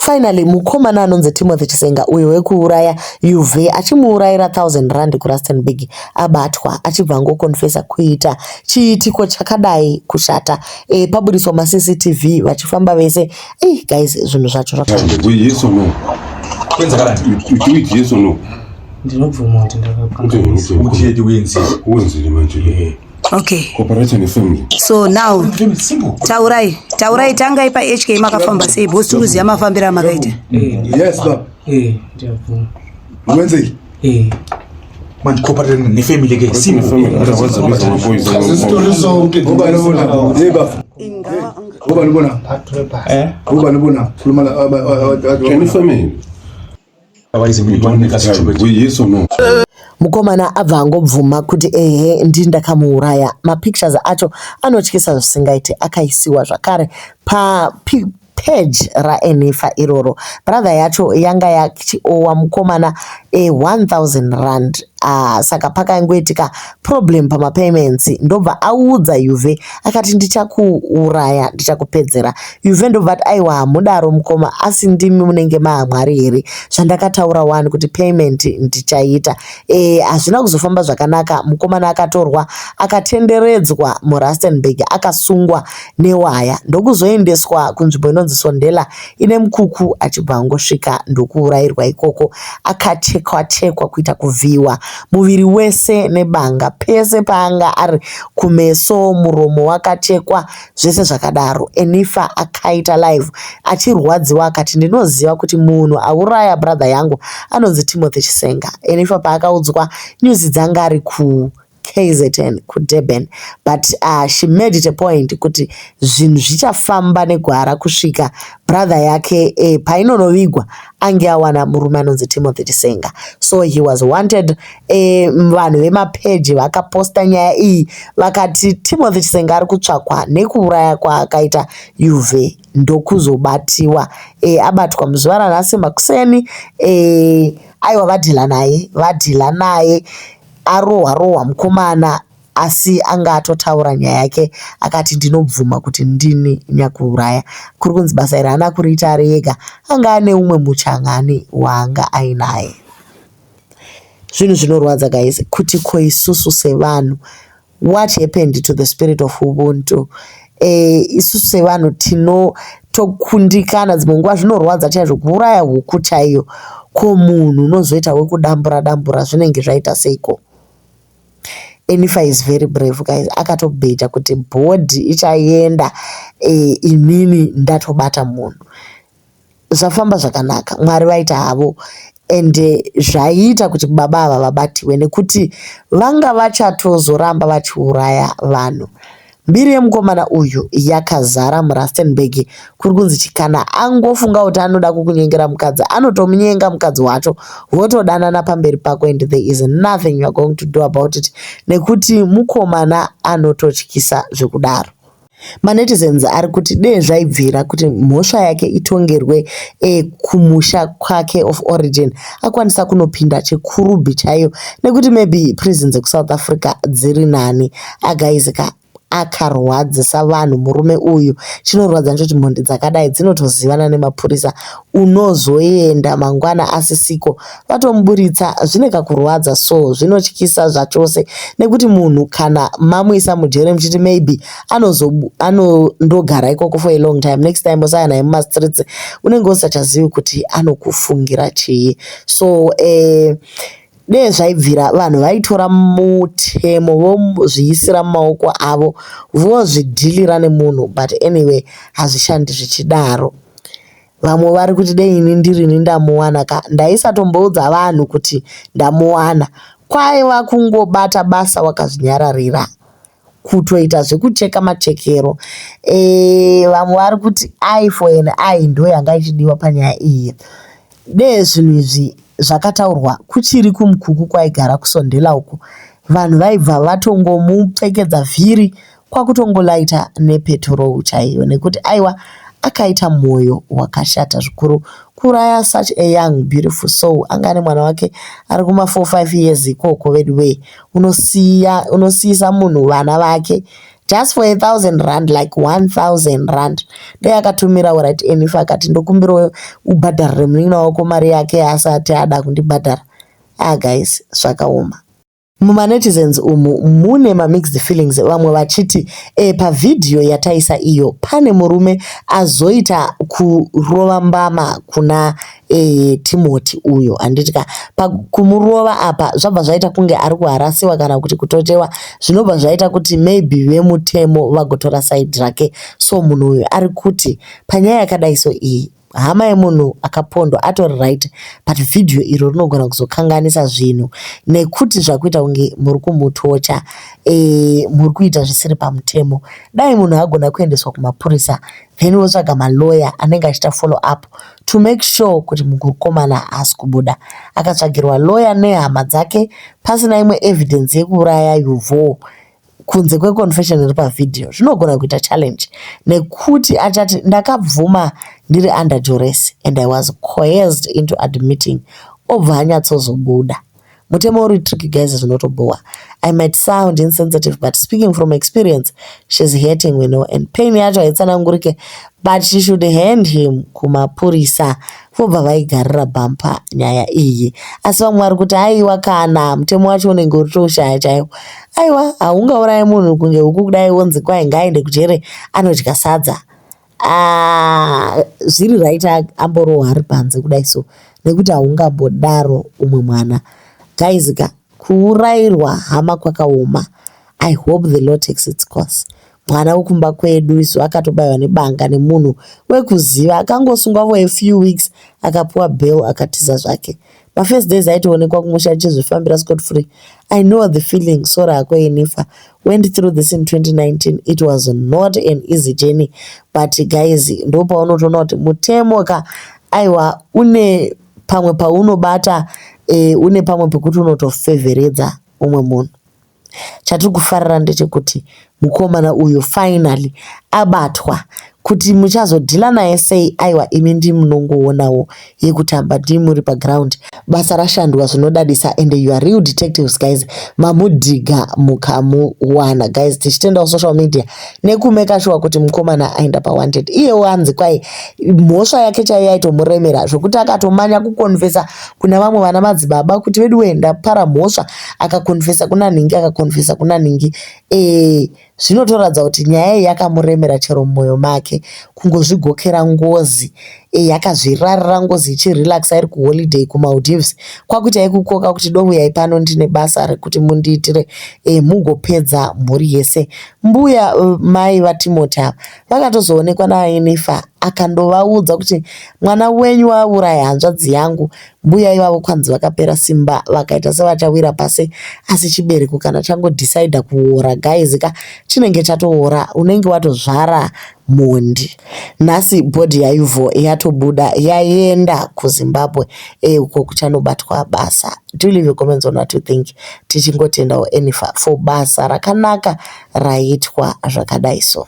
Finally mukomana anonzi Timothy Chisenga uyo wekuuraya Yuve achimuurayira 1000 rand kuRustenburg abatwa achibva angokonfesa kuita chiitiko chakadai kushata. E, paburitswa maCCTV vachifamba vese. Ei guys zvinhu zvacho zvakaoma. Yes or no? You do it yes or no? Ndinobvuma kuti ndakakanganisa. Wenzile manje. Okay. Cooperate nefamily. So now taurai, taurai tangai pa HK makafamba sei boss tikuziva mafambiro amakaita. Yes baba. Eh, ndiyabvuma. Wenzile. Eh. Manje cooperate nefamily ke simple. Isitori sonke. Ubani ubona? Hey baba. Ubani ubona? Eh? Ubani ubona? Khuluma la Can you family? Yes or no? Mukomana abva angobvuma kuti ehe ndini ndakamuuraya. Mapictures acho anotyisa zvisingaite akaisiwa zvakare pa page raEnifa iroro. Brother yacho yanga yachiowa mukomana e 1000 rand. Saka pakangoitika problem pamapayments ndobva audza Yuve akati ndichakuuraya ndichakupedzera. Yuve ndobva ati aiwa hamudaro mukoma asi ndimi munenge maamwari here zvandakataura wani kuti payment ndichaita. Hazvina kuzofamba zvakanaka mukomana akatorwa akatenderedzwa muRustenburg akasungwa newaya ndokuzoendeswa kunzvimbo inonzi Sondela ine mukuku achibva angosvika ndokuurayirwa ikoko akachekwa chekwa kuita kuvhiiwa muviri wese nebanga pese paanga ari kumeso muromo wakachekwa zvese zvakadaro. Enifa akaita live achirwadziwa akati ndinoziva kuti munhu auraya brother yangu anonzi Timothy Chisenga. Enifa paakaudzwa news dzanga ari ku KZN kuDurban but she made it a point kuti zvinhu zvichafamba negwara kusvika brother yake painonovigwa ange awana murume anonzi Timothy Chisenga. So he was wanted. Vanhu vemapeji vakaposta nyaya iyi vakati Timothy Chisenga ari kutsvakwa nekuuraya kwaakaita Yuve ndokuzobatiwa. Abatwa muzuva ranhasi makuseni. Aiwa vadhila naye, vadhila naye arohwa rohwa mukomana asi anga atotaura nyaya yake akati ndinobvuma kuti ndini nyakuuraya. Kuri kunzi basa iri haana kuriita ari ega, anga ane umwe muchangani waanga ainaye. Zvinhu zvinorwadza guys kuti ko isusu sevanhu what happened to the spirit of ubuntu? Isusu sevanhu tinotokundikana dzimwe nguva zvinorwadza chaizvo kuuraya huku chaiyo. Ko munhu unozoita wekudambura dambura zvinenge zvaita seiko? Enifa is very brave guys. Akatobheja kuti bhodhi ichaenda inini ndatobata munhu. Zvafamba zvakanaka, Mwari vaita havo ende zvaiita kuti baba ava vabatiwe nekuti vanga vachatozoramba vachiuraya vanhu. Mbiri yemukomana uyu yakazara muRustenburg kuri kunzi kana angofunga kuti anoda kukunyengera mukadzi anotomunyenga mukadzi wacho votodanana pamberi pako and there is nothing you are going to do about it nekuti mukomana anototyisa zvekudaro. Manetizens ari kuti dee zvaibvira kuti mhosva yake itongerwe kumusha kwake of origin akwanisa kunopinda chekurubhi chaiyo nekuti maybe prison dzekuSouth Africa dziri nani. Guys ka akarwadzisa vanhu murume uyu. Chinorwadza ndechekuti mhondi dzakadai dzinotozivana nemapurisa. Unozoenda mangwana asisiko vatomuburitsa zvine kakurwadza so zvinotyisa zvachose nekuti munhu kana mamuisa mujere muchiti maybe anondogara ikoko for a long time next time osaya naye mumastreets unenge usisachazivi kuti anokufungira chii. So dee zvaibvira vanhu vaitora mutemo vozviisira mumaoko avo vozvidhilira nemunhu but anyway hazvishandi zvichidaro. Vamwe vari kuti dei ini ndirini ndamuwana ka ndaisatomboudza vanhu kuti ndamuwana. Kwaiva kungobata basa wakazvinyararira kutoita zvekucheka machekero. Vamwe vari kuti eye for an eye ndo yanga ichidiwa panyaya iyi. Dee zvinhu izvi zvakataurwa kuchiri kumukuku kwaigara kusondela uko vanhu vaibva vatongomupfekedza vhiri kwakutongolaita nepetrol chaiyo nekuti aiwa akaita moyo wakashata zvikuru kuuraya such a young beautiful soul anga ane mwana wake ari kuma 4 5 years ikoko vedu wee unosiyisa munhu vana vake. Just for R1000, like R1000. Ndoyakatumirawo right Enifa akati ndokumbirawo ubhadharire munin'ina wako mari yake yaasati ada kundibhadhara. Ah guys, zvakaoma. Mumanetizens umu mune mamixed feelings, vamwe vachiti pavhidhiyo yataisa iyo pane murume azoita kurova mbama kuna Timothy uyo, handiti ka? Pakumurova apa zvabva zvaita kunge ari kuharasiwa kana kuti kutochewa, zvinobva zvaita kuti maybe vemutemo vagotora side rake. So munhu uyu ari kuti panyaya yakadai so iyi, hama yemunhu akapondwa atori right, but vhidhiyo iro rinogona kuzokanganisa zvinhu nekuti zvakuita kunge muri kumutocha, muri kuita zvisiri pamutemo. Dai munhu agona kuendeswa kumapurisa, then votsvaga maloya anenge achiita follow up to make sure kuti mukomana haasi kubuda. Akatsvagirwa loya nehama dzake pasina imwe evidence yekuuraya Yuvo kunze kweconfession iri pavhidhiyo, zvinogona kuita challenge nekuti achati ndakabvuma ndiri under duress and I was coerced into admitting, obva anyatsozobuda. Mutemo uri tricky guys, zvinotobowa. I might sound insensitive, but speaking from experience, she's hurting, we know, and pain yacho haitsanangurike, but she should hand him kumapurisa, vobva vaigarira bhampa nyaya iyi. Asi vamwe vari kuti aiwa, kana mutemo wacho unenge uri toshaya chaiwo. Aiwa, haungaurayi munhu kunge huku kudai, wonzi kwai ngaaende kujere anodya sadza. Ah, zviri right amborohwa ari panze kudai so, nekuti haungambodaro umwe mwana. Guys ka, kuurayirwa hama kwakaoma. I hope the law takes its course. Mwana wekumba kwedu isu akatobayiwa nebanga nemunhu wekuziva, akangosungwa for a few weeks, akapiwa bail, akatiza zvake. Mafirst days aitoonekwa kumusha achizvifambira scot free. I know the feeling. Sorry hako Enifa, went through this in 2019. It was not an easy journey, but guys, ndopaunotoona kuti mutemo ka, aiwa, une pamwe paunobata, une pamwe pekuti unotofevheredza umwe munhu. Chatiri kufarira ndechekuti mukomana uyu finally abatwa. Kuti muchazodhila naye sei, aiwa, imi ndimunongoonawo yekutamba, ndimuri paground. Basa rashandwa zvinodadisa and you are real detectives guys, mamudhiga mukamuwana. Guys, tichitendawo social media nekumeka sure kuti mukomana aenda pawanted. Iyewo anzi kwai mhosva yake chaiyo yaitomuremera zvokuti akatomanya kukonfesa kuna vamwe vana madzibaba kuti veduwe ndapara mhosva. Akakonfesa kuna nhingi, akakonfesa kuna nhingi. Zvinotoratidza kuti nyaya iyi yakamuremera chero mumwoyo make. Kungozvigokera ngozi, yakazvirarira ngozi ichirelaxa iri kuholiday kuMaldives, kwakuita ikukoka kuti douyai pano, ndine basa rekuti mundiitire, mugopedza mhuri yese. Mbuya mai vaTimoti ava vakatozoonekwa naEnifa, akandovaudza kuti mwana wenyu wauraya hanzvadzi yangu. Mbuya ivavo kwanzi vakapera simba, vakaita sevachawira pasi. Asi chibereko kana changodhisaidha kuora guys ka, chinenge chatoora, unenge watozvara mhondi. Nhasi body yaIvho yatobuda, yaenda kuZimbabwe, uko kuchanobatwa basa. Do leave your comments on what you think. Tichingotendawo Enifa for basa rakanaka raitwa zvakadai so.